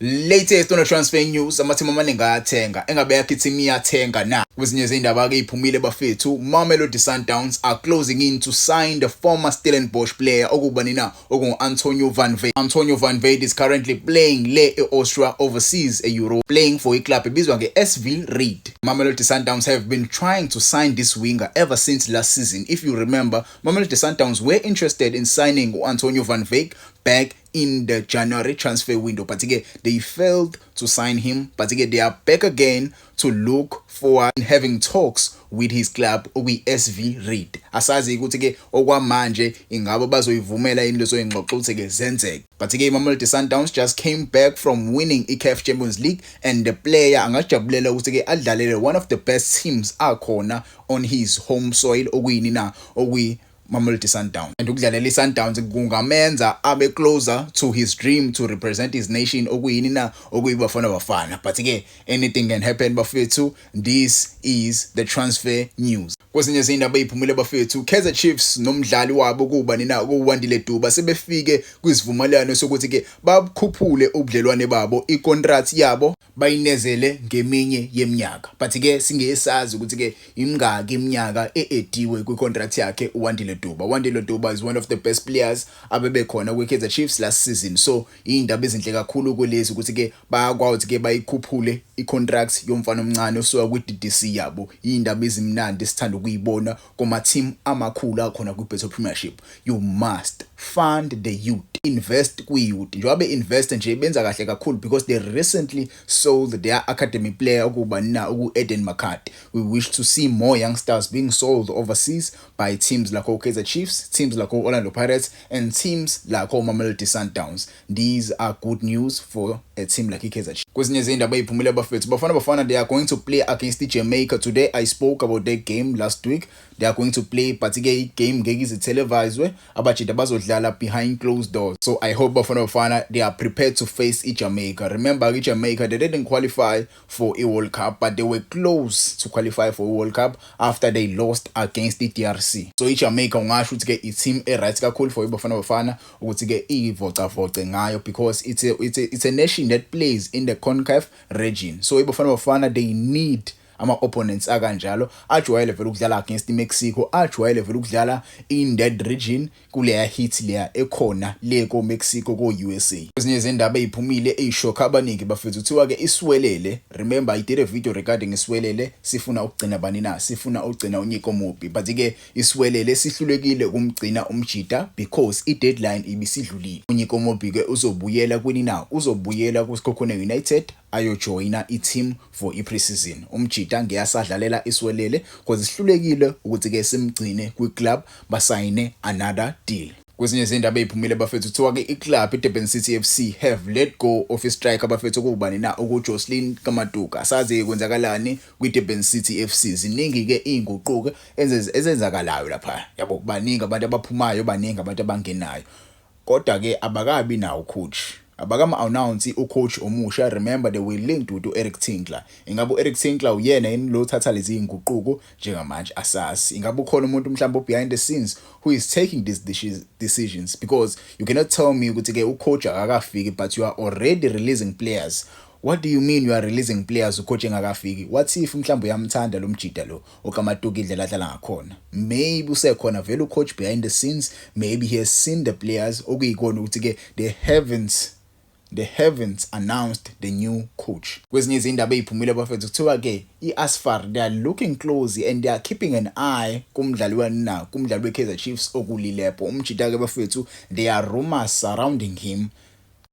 Latest on the transfer news, amathimu amaningi ayathenga. Engabe yakho i-team iyathenga na? Kwezinye izindaba-ke iphumile bafethu, Mamelodi Sundowns are closing in to sign the former Stellenbosch player okubani na? Okungu-Antonio van Wyk. Antonio van Wyk is currently playing le e-Austria, overseas e-Europe, playing for iclub ebizwa nge-SV Ried. Mamelodi Sundowns have been trying to sign this winger ever since last season. If you remember, Mamelodi Sundowns were interested in signing Antonio van Wyk back in the January transfer window, but again they failed to sign him. But again they are back again to look for having talks with his club okuyi-SV Ried. Asazi ukuthi ke okwamanje ingabe bazoyivumela yini lezo ingxoxo ukuthi ke zenzeke. But ke iMamelodi Sundowns just came back from winning iCAF Champions League, and the player angajabulela ukuthi ke adlalele one of the best teams akhona on his home soil, okuyini na? Okuyi Mamelodi Sundowns. And ukudlalela iSundowns kungamenza abe closer to his dream to represent his nation, okuyini na? OkuyiBafana Bafana. But ke anything can happen bafethu. This is the transfer news. Kwezinye izindaba eziphumile bafethu, Kaizer Chiefs nomdlali wabo kuba nina kuWandile Duba sebefike kwisivumelwano sokuthi ke bakhuphule ubudlelwane babo, icontract yabo bayinezele ngeminye yeminyaka. But ke singesazi ukuthi ke imingaki iminyaka e-addiwe kwicontract yakhe uWandile Duba. Wandile Duba is one of the best players abebekhona kwiKaizer Chiefs last season, so indaba ezinhle kakhulu kulezi ukuthi ke bayakwazi ukuthi ke bayikhuphule icontract yomfana omncane osuka kwi-DDC yabo. Indaba ezimnandi esithanda ukuyibona kuma team amakhulu akhona kwi-Betway Premiership. You must fund the youth, invest kwi-youth. Njengoba be-invest nje, benza kahle kakhulu because they recently sold their academy player ukuba na uku-Eden McCarthy. We wish to see more youngsters being sold overseas by teams like o-Kaizer Chiefs, teams like o-Orlando Pirates and teams like o-Mamelodi Sundowns. These are good news for a team like i-Kaizer Chiefs. Kwezinye izindaba eziphumile bafethu, Bafana Bafana, they are going to play against i-Jamaica today. I spoke about that game last week. They are going to play, but ke i-game ngeke ize televiswe, abajita bazodlala behind closed doors. So I hope Bafana Bafana, they are prepared to face i-Jamaica. Remember, i-Jamaica, they didn't qualify for a World Cup, but they were close to qualify for a World Cup after they lost against the DRC. So i-Jamaica ungasho ukuthi ke i-team e-right kakhulu for iBafana Bafana ukuthi ke ivocavoce ngayo because it's a nation that plays in the CONCACAF region. So iBafana Bafana, they need ama-opponents akanjalo ajwayele vele ukudlala against iMexico, ajwayele vele ukudlala in that region kuleya heat leya ekhona le ko-Mexico, ko-USA. Kwezinye izindaba eziphumile eyishokha abaningi bafethu, kuthiwa ke iSiwelele, remember I did a video regarding iSiwelele, sifuna ukugcina bani na? Sifuna ukugcina uNyiko Mobbie, but ke iSiwelele sihlulekile ukumgcina umjita because i-deadline ibisidlulile. UNyiko Mobbie ke uzobuyela kwini na? Uzobuyela kuSekhukhune United ayojoyina i-team for i-preseason. Umjita ngeyasadlalela iSiwelele because sihlulekile ukuthi ke simgcine kwi-club, basayine another deal. Kwezinye izindaba eziphumile bafethu, kuthiwa ke iclub iDurban City FC have let go of striker bafethu, okubani na? OkuJoslin Kamatuka. Asazi kwenzakalani kwiDurban City FC. Ziningi ke inguquko ezenzakalayo lapha yabo, baningi abantu abaphumayo, baningi abantu abangenayo, kodwa ke abakabi nawo coach, abakama-announce ucoach omusha. Remember, they were linked with u-Eric Tinkler. Ingabe u-Eric Tinkler uyena yini lo thatha lezi zinguquko njengamanje? Asazi. Ingabe ukhona umuntu mhlawumbe behind the scenes who is taking these decisions? Because you cannot tell me ukuthi ke ucoach akakafiki but you are already releasing players. What do you mean you are releasing players ucoach engakafiki? What if mhlawumbe uyamthanda lo mjida lo okaMatuka, indlela adlala ngakhona? Maybe usekhona vele ucoach behind the scenes. Maybe he has seen the players, okuyikona ukuthi ke they haven't announced the new coach. Kwezinye izindaba eziphumile bafethu, kuthiwa ke iAsfar, they are looking close and they are keeping an eye kumdlali wani, kumdlali weKaizer Chiefs okuLilepo. Umjita ke bafethu, there are rumors surrounding him,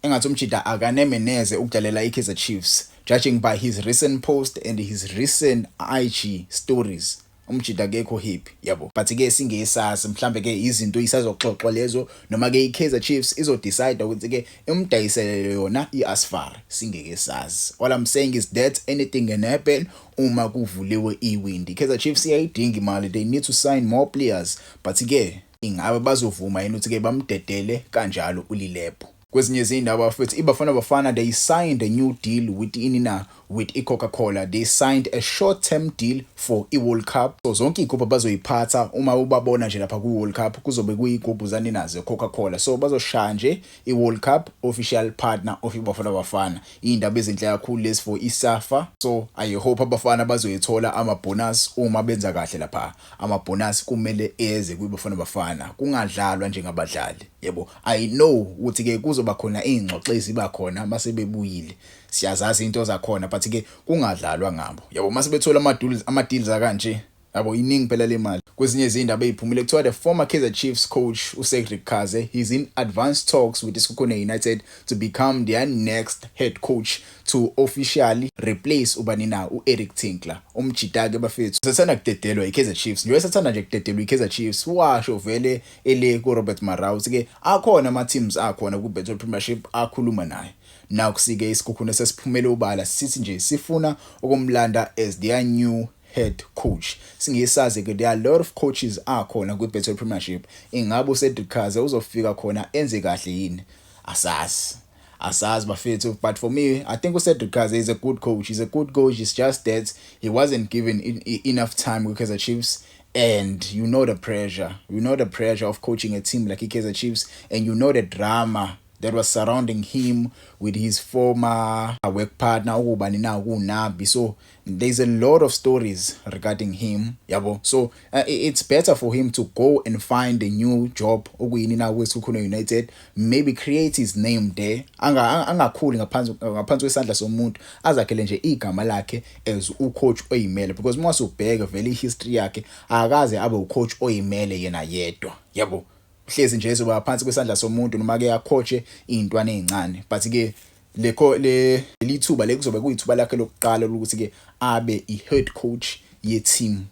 engathi umjita akanemeneze ukudlalela iKaizer Chiefs, judging by his recent post and his recent IG stories. Umjita akekho happy yabo, but ke singesazi, mhlambe ke izinto isazoxoxwa lezo, noma ke iKaizer Chiefs izodecide ukuthi ke imdayisele yona iAsfar, singeke sazi. All I'm saying is that anything can happen uma kuvuliwe iwindi. iKaizer Chiefs iyayidinga imali, they need to sign more players, but ke ingabe bazovuma yini ukuthi ke bamdedele kanjalo uLilepo? Kwezinye izindaba futhi, iBafana Bafana, they signed a new deal with ini na? with iCoca-Cola. They signed a short term deal for iWorld Cup, so zonke izigubhu bazoyiphatha uma ubabona nje lapha ku-World Cup kuzobe kuyigubhu zani nazo Coca-Cola. So bazoshaya nje iWorld Cup, official partner of iBafana Bafana. Indaba ezinhle kakhulu lezi for iSAFA. So I hope abafana bazoyithola ama bonus uma benza kahle lapha. Ama bonus kumele eze kwiBafana Bafana, kungadlalwa njengabadlali, yebo. I know ukuthi ke kuzoba khona izingxoxo eziba khona mase bebuyile, siyazazi into zakhona, but ke kungadlalwa ngabo, yabo. Mase bethola ama deals akanje, yabo, iningi phela le mali. Kwezinye izindaba eziphumile kuthiwa the former Kaizer Chiefs coach uCedric Kaze, he's in advanced talks with iSekhukhune United to become their next head coach, to officially replace ubani na? uEric Tinkler. Umjita ke bafethu sathanda kudedelwa iKaizer Chiefs nje, sathanda nje kudedelwa iKaizer Chiefs. Washo vele ele kuRobert Marawa ke akhona ama teams akhona ku Betway Premiership akhuluma naye. Nakusike iSekhukhune sesiphumele ubala sithi nje sifuna ukumlanda as their new head coach. Singesazi ke, there are a lot of coaches akhona kwi-Betway Premiership. Ingabe uCedric Kaze uzofika khona enze kahle yini? Asazi, asazi bafethu. But for me, I think uCedric Kaze is a good coach. He's a good coach. It's just that he wasn't given enough time with Kaizer Chiefs, and you know the pressure, you know the pressure of coaching a team like iKaizer Chiefs, and you know the drama that was surrounding him with his former work partner ukubani na kuNabi. So there's a lot of stories regarding him, yabo. So it's better for him to go and find a new job okuyini na kweSekhukhune United, maybe create his name there, angakhuli ngaphansi kwesandla somuntu, azakhele nje igama lakhe as ucoach oyimele, because uma usubheka vele ihistory yakhe, akaze abe ucoach oyimele yena yedwa, yabo. Hlezi nje ezoba phansi kwesandla somuntu noma ke acoache izintwana ezincane. But ke lekho le lithuba le kuzobe kuyithuba lakhe lokuqala ukuthi ke abe i-head coach ye-team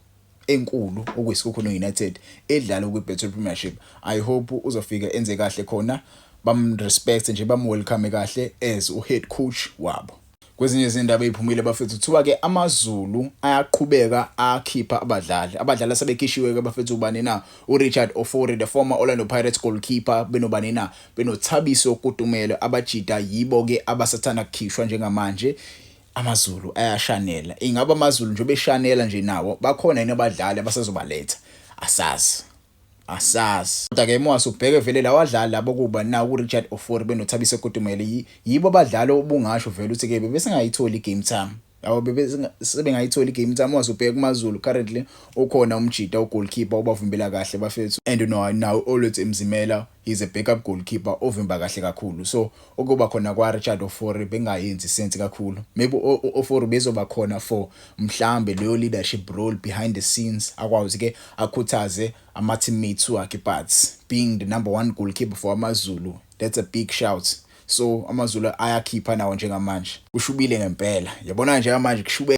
enkulu okuyiSekhukhune United edlala kwi-Betway Premiership. I hope uzofika enze kahle khona, bamrespect nje, bamwelcome kahle as u-head coach wabo. Kwezinye izindaba eziphumile bafethu, kuthiwa ke AmaZulu ayaqhubeka akhipha abadlali. Abadlali asebekhishiwe ke bafethu ubani na? uRichard Ofori, the former Orlando Pirates goalkeeper, benobani na? BenoThabiso Kutumelo. Abajita yibo ke abasathanda kukhishwa njengamanje. AmaZulu ayashanela. Ingaba AmaZulu nje beshanela nje nawo bakhona yini abadlali abasazobaletha? Asazi, asazi. Kodwa ke uma ubheke vele lawadlali labo kuba na uRichard Ofori benoThabiso Kutumelo, yibo abadlali obungasho vele ukuthi ke bebesengayitholi igame time, yabo, bebe sebengayitholi igame time. Wase ubheka kuMaZulu currently ukhona umjita ugoalkeeper obavimbela kahle bafethu, and no now Olwethu Mzimela, he's a backup goalkeeper ovimba kahle kakhulu. So ukuba khona kwa Richard Ofori bengayenzi sense kakhulu. Maybe Ofori bezoba khona for mhlambe leyo leadership role behind the scenes, akwazi ke akhuthaze ama teammates wakhe, but being the number 1 goalkeeper for AmaZulu, that's a big shout. So AmaZulu ayakhipha nawo njengamanje, kushubile ngempela, yabona, njengamanje kushube.